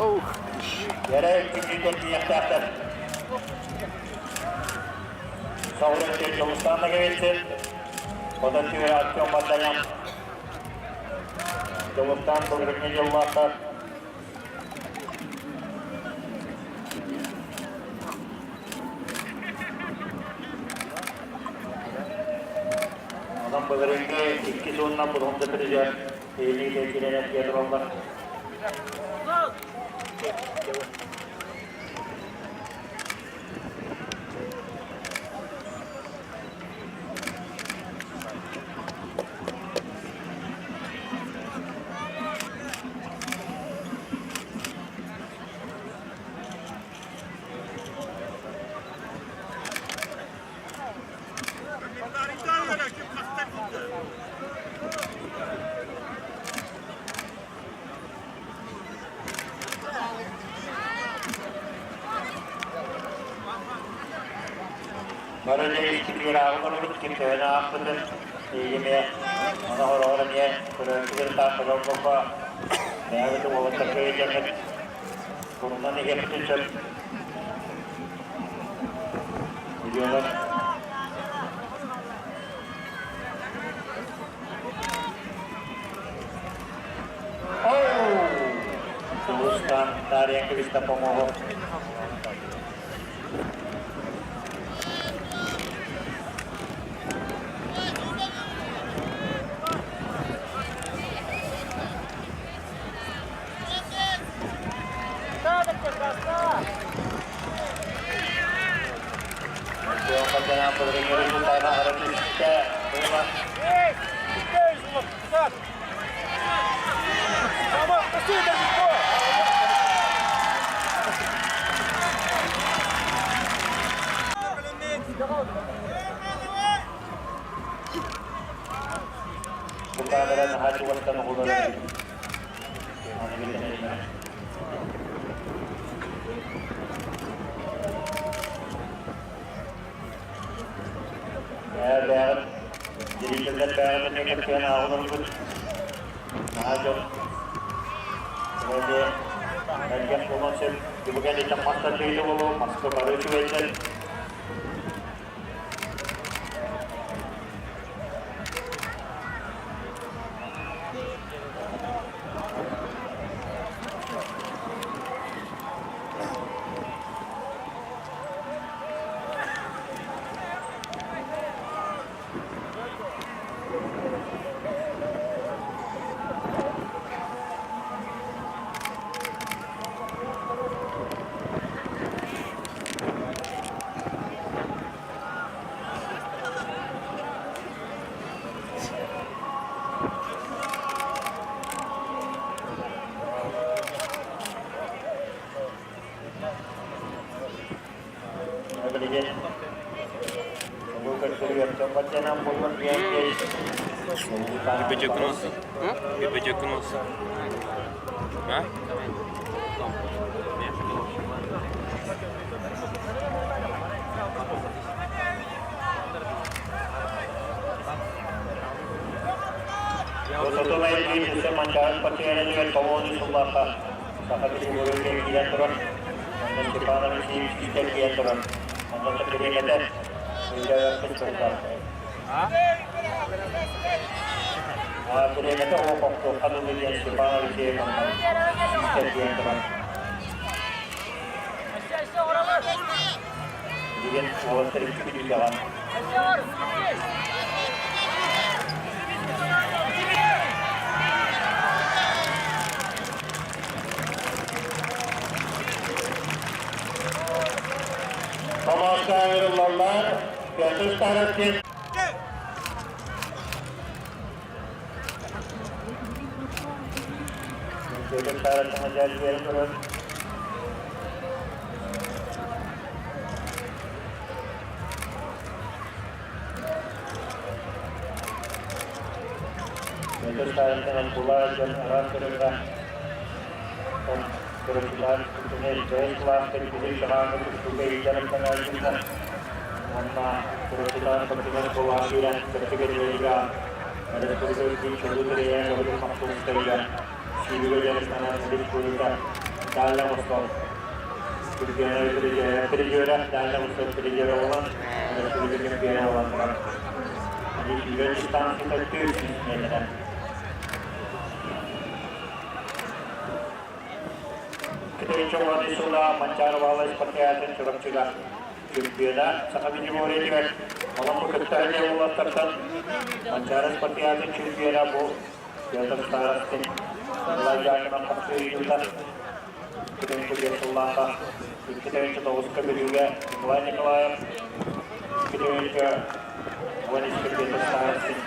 Эрэ күннүүтэн тиийиэхтээхтэр. Соҕуруу Дьулустаан Ноговицын, хотон түһэр Артем Бардаян, Дьулустаан былырыҥҥы дьыллаахтар. Онон былырыҥҥы иккис уонна бронза призер Елена киирэн эргийэ тураллар. Бары икки олорбут ким төһөнү аахпытын эмиэ ону хороҕор эмиэ көрөөччүлэр таах көрө бэйэбит уолаттарга ыйдьаҥҥыт турунан иһиэхпитин сөп. Видеолар. Сулустан Дарья Кривиста помогу. Бу камера наһаа чугастан уһулар эбит. Аны билиннэ. Бэҕэт дирижерлэр бэҕэт эмиэ кэпсээн ааҕан ылбыт. Наһаа дьон Вроде элбэх буолуон сөп. Бүгүн итэн мастар тыйды буолуо, маска бары үчүгэйдэр. Билигин улуу көрдөрүөхтэн баччанан буолуон диэн Ипотеканы olsun. Ипотеканы olsun. Ha? Сотун айылгы үсэ манчаарын пациеннарыгар толуону сыллаахха Саха сирин киирэн туран, онно Степан Алексеевич киирэн туран, онно бириэмэтэ өйдөөбөппүн сылдьар. Бириэмэтэ оҕо хохтуохха дылы диэн Степан Алексеев онно киирэн туран. Билигин уолаттар икки бүлүүдэҕэ. Хамаска ыҥырыллаллар, Петр Старостин. Петр Старостин дьээдьигэр турар. Петр Старостин була дьон араас көрүҥҥэ Көрүллэр бэйэ кылаастар билим даҕаны тустууга дьарыктанааччылар уонна Кыргызстан континент буолаан киирэн кэпсэтиилэргэ өрөспүүбүлүкэ чулуу тэрийэн махталларыгар сүүрүүгэ дьарыктанар республика. Дальний Восток призера, Дальний Восток призера буолан, республика чемпиона буолан турар. Сүүрэр дистанцията 400 миэтэрэ. Китэри сыла Манчаары Баһылай спартакиадатын Чурапчыга чемпиона Саха Видеомориятыгар Олоҥхо кытта уолаттартан Манчаары спартакиадатын чемпиона бу Петр Старостин Николай Дьяконов тахсыы Китин сыллаахха 2 9-ка Бүлүүгэ Николай Николаев, 2 13-ка Петр Старостин.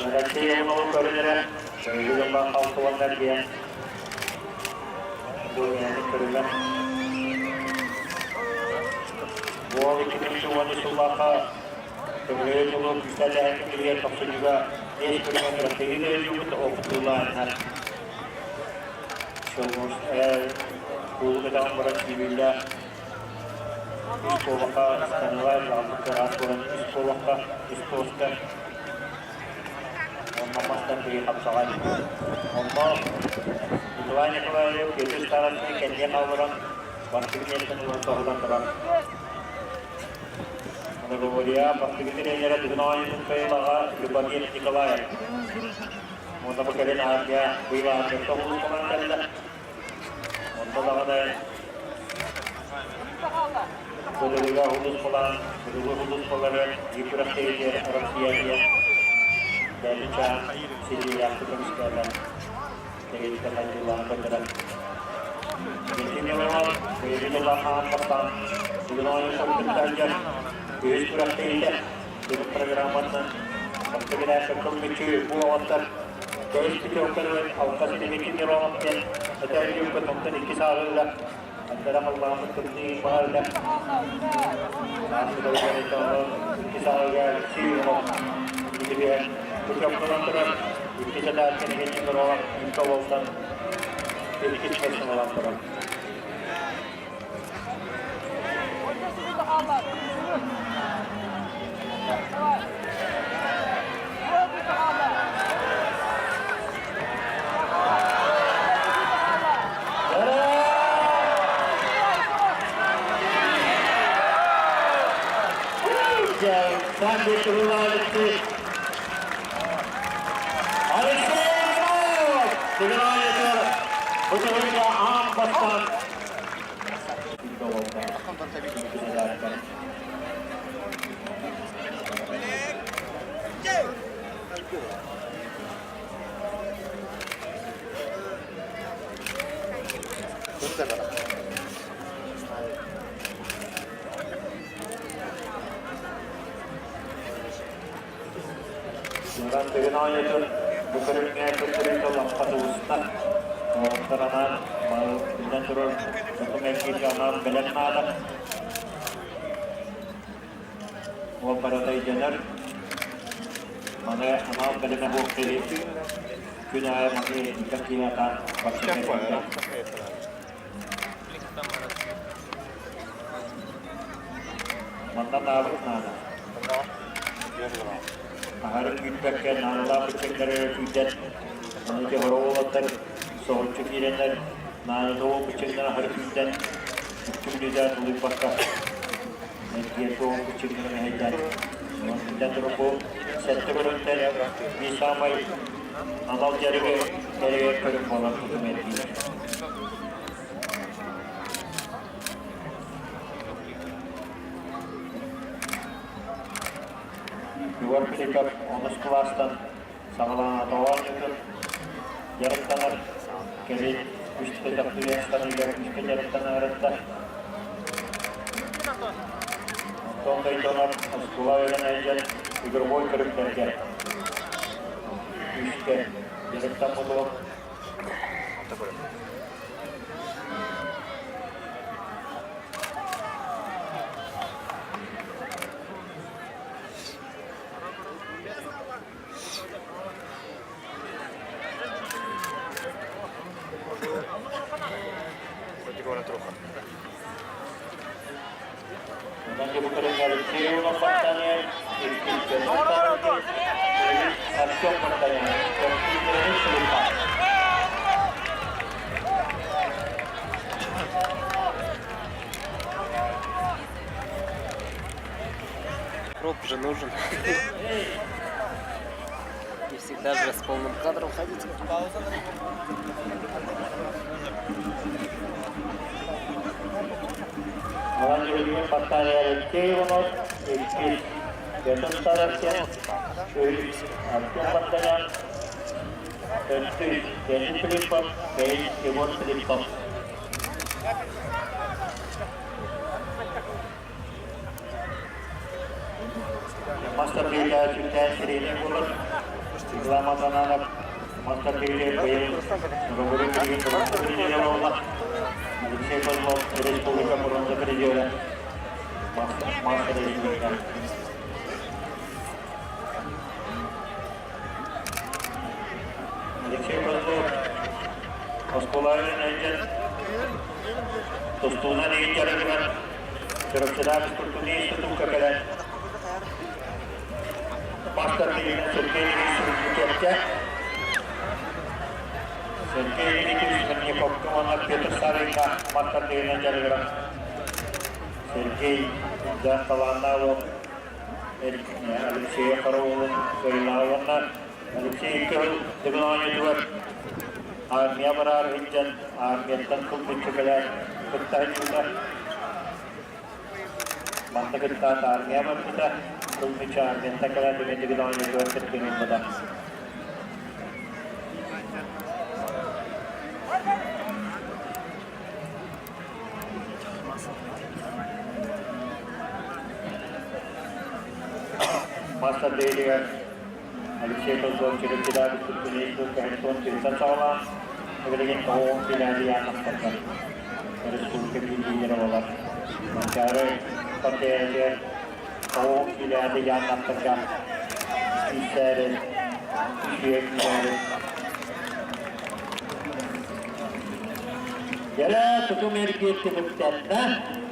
Россия уонна көрүнэрэ Бүгүн халтыланнар диэн бу көрүллэр. Уол 2010 сыллаахха Төҥүлү дьолу күүстээх кэмигэр тохсунньуга биэс көрүҥэ Россия дойдубут опытылааннар куулу кэтэҕин баран киирбиллээх үс куобахха ыстаныылар лаампыт ыраас буолан үс куобахха үс туоска уонна мастан киһи хапсаҕай. Онно Николай Николаев Петр Старостин кэнниэ хаалларан бастакы миэстэни ылан соһутан турар. Многоборье бастакы тренерэ Дыгын оонньуутун кыайыылааҕа Любомир Николаев. Уонна бу кэлин армия быйыл армияттан улууспалаан кэллэ. Онно даҕаны Былырыыга улууспалаан, былыргы улууспалары биир күрэхтэһиитигэр Россия диэн бэйэтин чаан ситиилээхтик көмүскээтэ. Тэрилтэ хайдыылаан көрдөрөн. Евгений Иванов бэйэтин улахан бастаан бүгүн оонньуу кыттааччы үһүс күрэхтэһиитэ бүгүн программатынан бастакы көмүччү бу уолаттар Көмүс путевканы алта ситимики Миронов диэн этэргиукка тонтон икки сааһыыга андара халлааммыт тымныы баһарда икки сааһыга Алексей Иванов итибиһэн путевканан турар икки сэтээткэ Евгений Миронов икки уолтан икки чэчэн ылан турар. Алексей Иванов! Бу аан бастаан Дыгын оонньуутун бу көрүҥҥэ көрдөрүүтэ лаппа тубуста. Уолаттар анаан биллэн турар тутум эргииргэ анаан бэлэм наада. Уол барыта өйдөнөр. Маны анаан бэлэмэ суох киһи күн аайы маны элбэх киһи атаан барса Манна наабыт наада. Аһары күүппэккэ наадалаах быччыҥнары күүтэн, ону ити сорох уолаттар соһуччу киирэннэр наадата суох быччыҥнары аһары күүтэн, үкчү бүлүүдээн тулуйбакка, эргиэн суох быччыҥнары мэһэйдээн, онон биллэн турар бу сэттэ көрүҥтэн биир саамай анал дьарыгы тэрийэр көрүҥ буолар тутум эргиир. Егор Филиппов онус кылаастан саҕалаан оонньуутун дьарыктанар, кэлин үстэ төхтүрүйэн станыыга күүскэ дьарыктанарыттар. Антон Дойдонов оскуола үөрэнээччи игровой көрүҥнэргэ күүскэ дьарыктаммыт уол. Артем Кроп же нужен. Не всегда же с полным кадром ходить. Мастер сүрдээн сириэнэ буолар. Светлана Матананов мастер быйыл Рогурин билигин бронза призера буолла. Алексей Козлов республика бронза призера. Мастер республика. Алексей Козлов оскуолаҕа илдьэн тустуунан игин дьарыгыран Чурапчыдаах физкультурнай институкка кэлэн мастер билигин Сергей Ильич Сурдукевка Сергей Ильич Смирниковка уонна Петр Савинга мастер дьарыгыран Сергей дьан талааннаах уол Алексей Хоровулун кыайыылааҕа уонна Алексей икки сыл Дыгын оонньуутугар армия бараар сылдьан армияттан кылбыччы кэлээт кытта сылдьыбыта. Манна кыттаат армия барбыта, кылбыччы армияттан кэлээт эмиэ Дыгын оонньуутугар кыттыыны ылбыта. Мастер Дейлигэр Алексей Козлов Чөрүмчүлээбит Туркунейскую Кэһэнтон тыынтан саҕалаан, билигин тоҕуон килээди яаннахтарга республика биир лидерэ буолар. Манчаары партиятыгар тоҕуон килээди яаннахтарга күүстээри, үчүгэй күүстээри. Дьэ, тутум эргиэт түмүктэннэ.